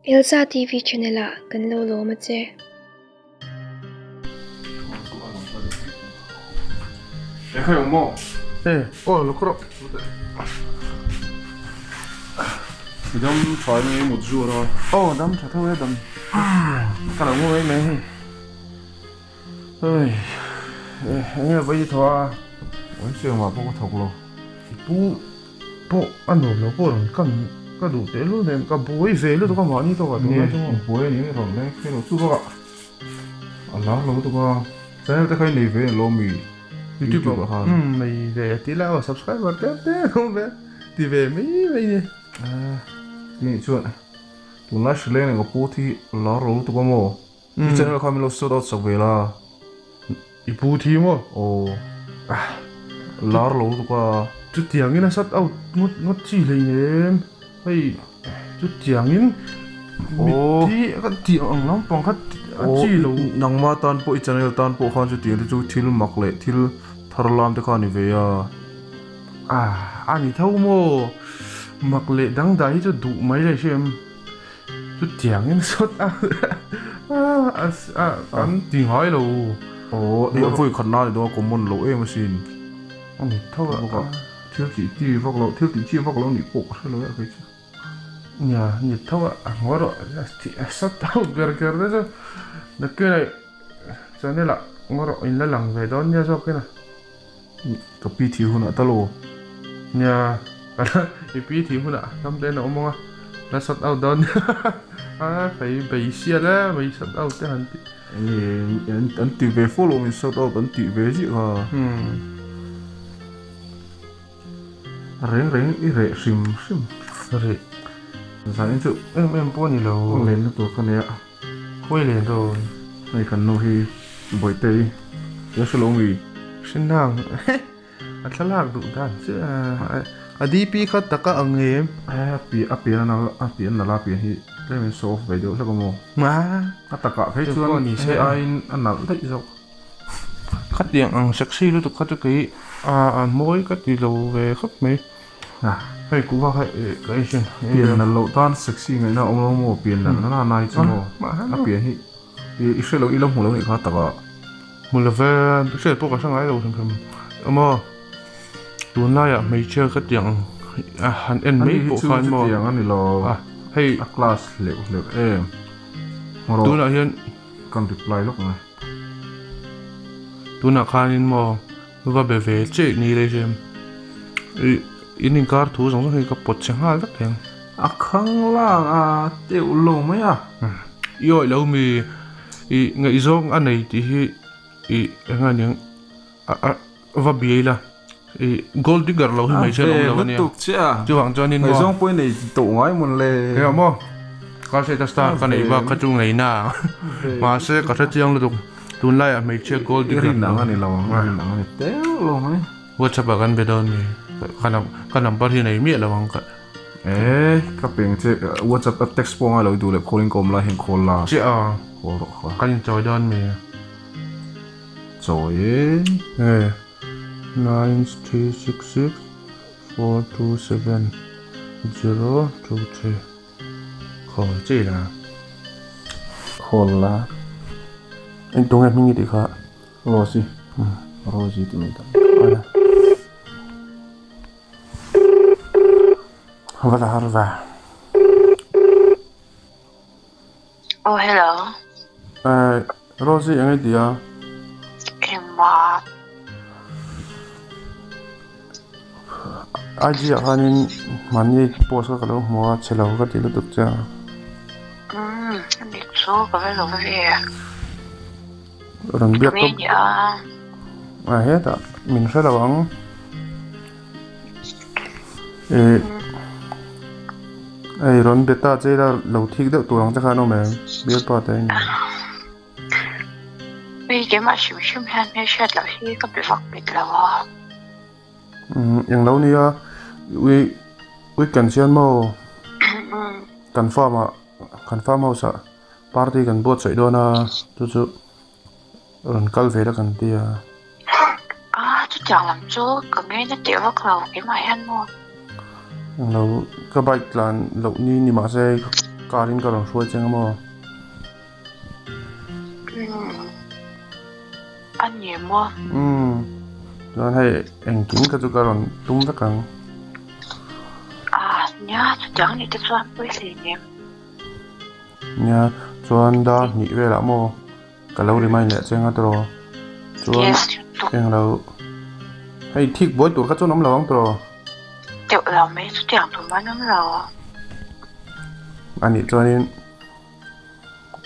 Elsa TV channel ah kan lo lawm a che. Dam tha in mut zuar a. Aw dam tha tho e dam. Ka lo ngu mai mai hei. Hei eng nge vawi thaw a. Oi chiang mah pawh ka thawk lo. I pu pawh a nuam lo pawh rawn kan ka duh teh lul nen ka buai ve lutuk a mahni tawkah tunlai chu. Nia buai a ni rawn leng phei lo chu bakah a lar lo lutuk a. Channel te kha i nei ve lo mi YouTube ah khan. Umm nei ve ti la aw subscriber tlem tlem a awm ve ti ve mai mai ni. Tih chuan tunlai hrileng leh ka pu thi lar lo lutuk a maw. I channel kha min lo sort out sak ve la. I pu thi maw? Aw. Lar lo lutuk a. Chutiangin a sort out ngawt ngawt chi hleinem. Hei chutiangin mitthi ka tih ang lampang kha a chi lo. Nangma tan pawh i channel tan pawh khan chutiang te chu thil mak leh thil thar lam te kha a ni ve a. A ni tho maw? Mak leh dangdai hi chu duh mai leh hriam. Chutiangin sawt a an ti ngai lo. Aw i vawi khat na ni dawn a common lo em asin. A ni tho a. Thil tih chi vak lo thil tih chi vak lo nih pawh ka hre lo e kei chu. Nia ni tho a a ngaw rawh a sawt ho ber ber te chu nakina channel ah ngaw rawh in la lang ve dawn nia zawk ina. Ka pi thih hunah tal aw. Nia, i pi thih hunah hnam te in a awm ang a, la sort out dawn nia. A fei bei sial e, mei sort out te han tih. Enge an ti ve fo lo min sort out an tih ve ziah kha. Reng reng i reh hrim hrim. Reh. Zanin chu em em pawh a ni lo. Lenna tur ka nei a. Khawi leh dawn. Hei kan nu hi Bawihtei tia hre lo mi. Hre nang a thlalak duh dan che a a DP kha taka ang em. A pian a pian a pian nalh a pian hi tlem in show off ve deuh hlek a maw. A takah phei chuan hei aiin a nalh daih zawk. Khatiang ang sexy lutuk kha chu kei a mawi ka ti lo ve khawp mai. Hei kuhva kha ka ei sin. Pian nalh loh tan sexy ngaihna a awm lo maw? Pian nalh na na hi chu maw? A pian hi i hre lo i lo hmu lo nih kha takah. Hmu lo ve, hriat pawh ka hre ngai lo hrim hrim. Emaw tunlaiah hmeichhia ka tiang ang han en mai pawh khan maw? Ani hi chu chutiang a ni lo. Hei a class hleuh hleuh em. Tunah hian kan reply lawk ang e. Tunah khanin maw? Va be ve chiah ni leh hriam. Ih in inkar thu zawng zawng hi ka pawt che nghal vek thei ang. A khang lang a teuh lo mai a. I awih lo mi ih ngaihzawng a nei tih hi ih eng a niang a a va biai la ih gold digger lo hi hmeichhe an awm lo a nia. Chuvang chuanin maw. Ngaihzawng pawh i nei tawh ngai mawn le. Eng ah maw ka hriat a star ka neih bak kha chu ngaihna mahse ka hrechiang lutuk. Tunlaiah hmeichhia gold digger I rin ang a ni lo ang, i rin ang a ni teuh lo mai. WhatsApp ah kan be dawn mi, ka number hi nei miah lo ang ka. E, ka peng che WhatsApp a text pawh a ngai lo i duh leh call in ka awm lai hian call la. Chiah a. Call rawh kha. Kan inchawi dawn mi. Chawi e. E, 9366 427 023. Khawl chi la. Khawl la. Eng tunge hming i tih kha? Rosie. Rosie ti mai ta. Va la har va. Oh hello. Eh Rosie eng i ti a? Engmah. IG ah khanin mahni post kha ka lo hmu a chhe lo ka ti lutuk che a. Umm a dik chu ka va lo ve. Rawn biak tawp. A hetah min hre lo ang. Ih hei rawn be ta che ila lo thik deuh tur ang che khan awm em bialpa te a ni. Mi keimah hrim hrim hian hmelhriat loh hi ka be vak bik lo a. Umm englo nia ui weekend hian maw kan farm ah kan farm house ah party kan buatsaih dawn a chu chu rawn kal ve la kan ti a. A chutiang lam chu ka ngaina teh vak lo keimah hian maw. Englo ka bike tlan loh ni ni mahse. Car in ka rawn hruai che ang maw? Umm a ni maw? Umm chuan hei engkim kha chu ka rawn tum vek ang. Ah nia chutiang anih te chuan pawi hle nem. Nia chuan dar hnih velah maw ka lo remind leh che anga tawh chuan englo hei thik buai tur kha chuan awm lo ang tawh. Teuh lo mai chutiang tum an awm lo. Anih chuanin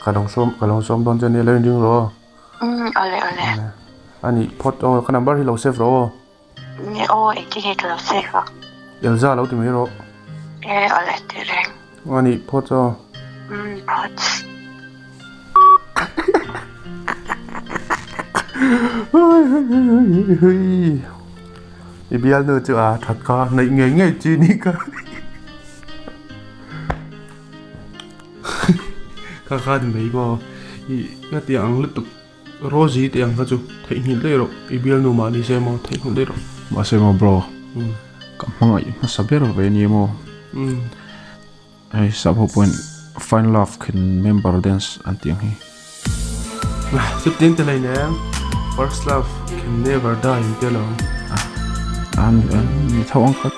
ka lo sawm ka lo sawm dawn che nia lo inring rawh aw. Umm awle awle. Anih phawt aw ka number hi lo save rawh aw. Nge aw engtin nge ka lo save a. Elza lo ti mai rawh. E awle ti reng. Anih phawt aw. Umm phawt. I bialnu chu a that kha neih ngei ngei chi ni ka. Kha kha ni mai maw i nga tiang ang lutuk Rosie tih ang kha chu theihnghilh daih rawh i bialnu mahni se maw theihnghilh daih rawh. Mahse maw bro ka hmangaih hmasa ber ve nia maw hei sap ho pawhin find love khen member dance an tih ang hi. Chutin te hlei nen first love can never die an tia lo. An ni tho ang kha.